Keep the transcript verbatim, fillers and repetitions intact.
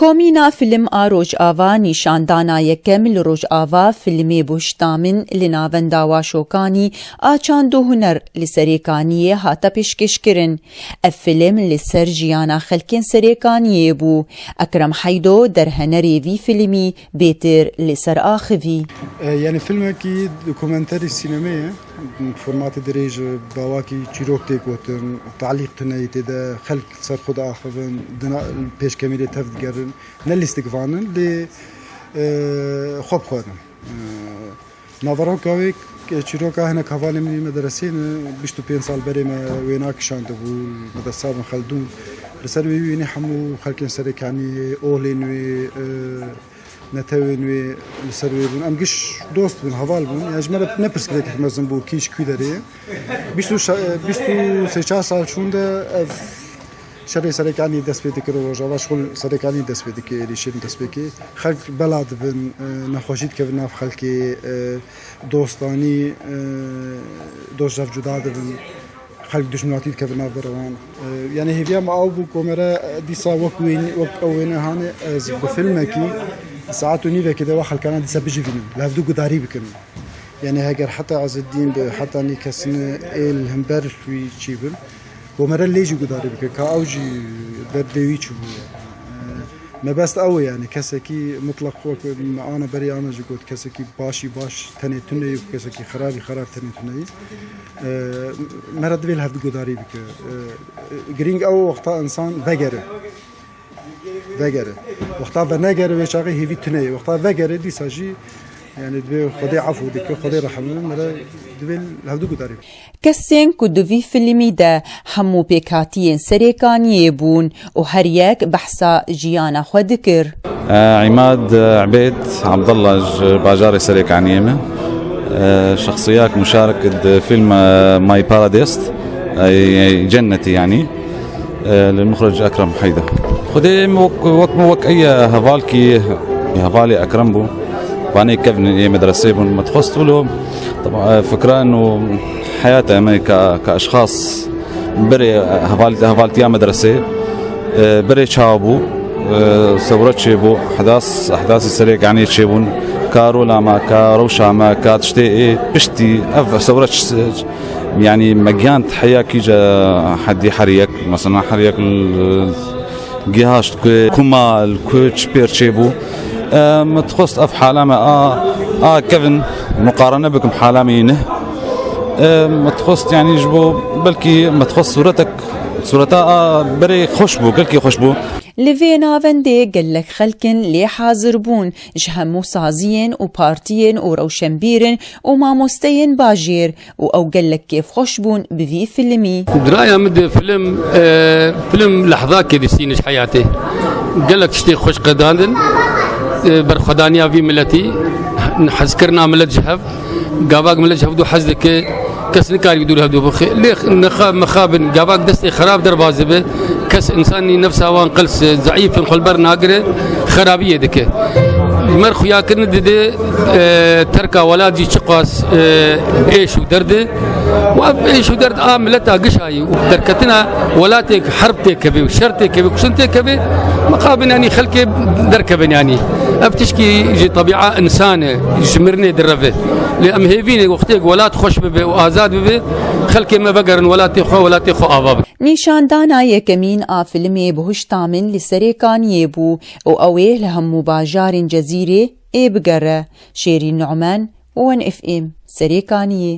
Komîna Film a Rojava nîşandana yekem li Rojava filmê Buhişta Min li Navenda Waşokanî a Çand û Huner li Serêkaniyê hate pêşkêşkirin. Ev film li ser jiyana xelkên Serêkaniyê bû. Ekrem Heydo derhenerê vî filmî bêtir li ser axivî. E, yani filmekî dokumenterî sînemê ye. Formatê dirêj, bawakî çîrok tê gotin, talîq tune ye tê de, xelk ser xwe diaxivin, dina pêşkemîrê tev digerin. Ne lîstik van in, lê, e, xwe bi xwe ne. E, naveroka wê, e, çîroka hinek hevalên min ê medresê ne, bîst û pênc sal berê me wêna kişandibû, medresa Bin Xeldûn. Li ser wê wênê hemû xelkên Serêkaniyê, ohlên wê, e, netewên wê li ser wê bûn. Em giş dost bûn, heval bûn. Yani ji me re ne pirsgirêkek mezin bû, kî ji kî derê ye. Bîst û şe-, bîst û sê çar sal çûn de ev şerê Serêkaniyê dest pê dikir û Rojava ji xwe Serêkaniyê dest pê dike, êrîşên dest pê kê. Xelk bela dibin, e, nexweşî dikevin nav xelkê, e, dostanî, e, dost ji hev cuda dibin. Xelk dijminatî dikevin navbera wan. E, yani hêviya me ew bû ku me re, e, dîsa wek wê, wek ew wêne hanê ez bi filmekî saet û nîvekê de wa xelkana dîsa bijivînim. Li hevdû gudarî bikin. Yani heger heta Ezedîn bi heta nî kesine ê li hember wî çî bin. Ku me re lê jî gudarî bike, ka ew jî derdê wî çi bûye. E, mebest ew e yani, kesekî mutlaq xwe ku me ana berî ana jî got, kesekî başî baş tenê tune ye, kesekî xerabî xerab tenê tune ye. E, me re divê li hevdu gudarî bike. E, e, girîng ew wexta insan vegere. Vegere. Wexta venegere wê çaxê hêvî tune ye. Wexta vegere dîsa jî, yani divê Xwedê efû dike, Xwedê rehim e, me re divê li hevdu gudarî bike. Kesên ku di vî filmî de hemû pêkhatiyên Serêkaniyê bûn û her yek behsa jiyana xwe dikir. Îmad Ebêd Abdullah ji bajarê Serêkaniyê me. Şexsiyek muşarik di fîlm My Paradise, Cennetî yanî, li muxrec Ekrem Heyda. Xwedê wek, wek, wek ey hevalkî, hevalê Ekrem bû. Vanê kevnê medresê bûn. Me dixwest wilo, teba, fikra û heyata me ka, ka eşxas berê heval-, hevaltiya medresê, e, berê çawa bû, e, sewret çêbû, ehdas, ehdasî Serêkaniyê çêbûn, ka rola me, ka rewşa me, ka tiştê ê piştî ev sewret ç-, ç-, yanî me gihand heya kîje hedî her yek, mesela her yek l-, gihaşt ku, ku mal, ku çi pêr çêbû. E, me dixwest ev hala me a, a kevin muqarene bikim hala me yî neh. E, me dixwest, yanî ji bo belkî me dixwest sûretek, sûreta a berê xweş bû, gelkî xweş bû. Li vê navendê gelek xelk in lê hazir bûn, ji hemû saziyên û partiyên û rewşenbîrin û mamosteyên bajêr û ew gelek kêfxweş bûn bi vî filmî. Di raya min de film, e, film lehzakê dîsîne ji heyatê. Gelek tiştê xweş qedandin, e, berxwedaniya vî miletî, hezkirina milet ji hev, gavak milet ji hevdû hez dike, kes nikarî dûr hevdû bixe. Lê nixa-, mixabin, gavak destê xerab derbas dibe, kes, însanî nefsa wan qels, e, zeîf in, xwe li ber nagire, xerabiyê dike. Ji me re xuyakirin dide, e, terka welat jî çiqas, e, êş û derd e. Û ev êş û derd a mileta gişayî û derketina welatê herb têkeve û şer têkeve û kuştin têkeve, mixabin, yanî xelkê derkevin, yanî. Ev tişkî ji tebîa însan e, ji mirinê direve. Lê em hêvî ne wextê ku welat xweş bibe û azad bibe, xelkê me vegerin welatê xwe, welatê xwe ava bikin. Nîşandana yekemîn a filmê Buhişta Min li Serêkaniyê bû û ew ê li hemû bajarên Cezîrê ê bigere. Şêrîn Numan, One F M, Serêkaniyê.